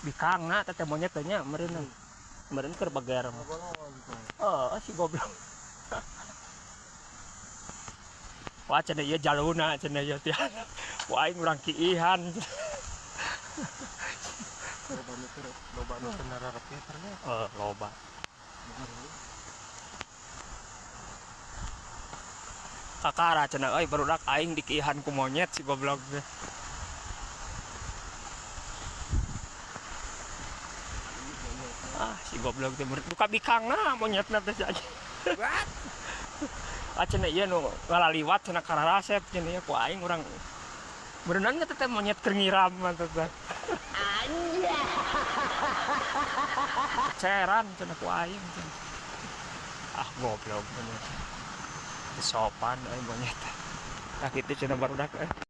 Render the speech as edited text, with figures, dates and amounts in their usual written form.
Bikangna teh monyet teh nya meureun. Meureun keur bager mah. Oh, si goblok. Wah, cenah ieu jaluna cenah ieu teh. Wah, aing urang kiihan. Loba nu teu, loba nu teu nararepnya. Oh, loba. Kakara cenah euy barudak aing dikiihan ku monyet si goblok teh. Ah, si goblok teh buka bikangna monyetna teh aja. What? Ah, cenah ieu nu ngalaliwat cenah kararasep cenah ieu ku aing urang berenang teh teh monyet keur ngiram mah teh. Ceran cenah ku aing cenah. Ah, goblok monyet. Teu sopan euy monyet. Tah kitu cenah barudak euy.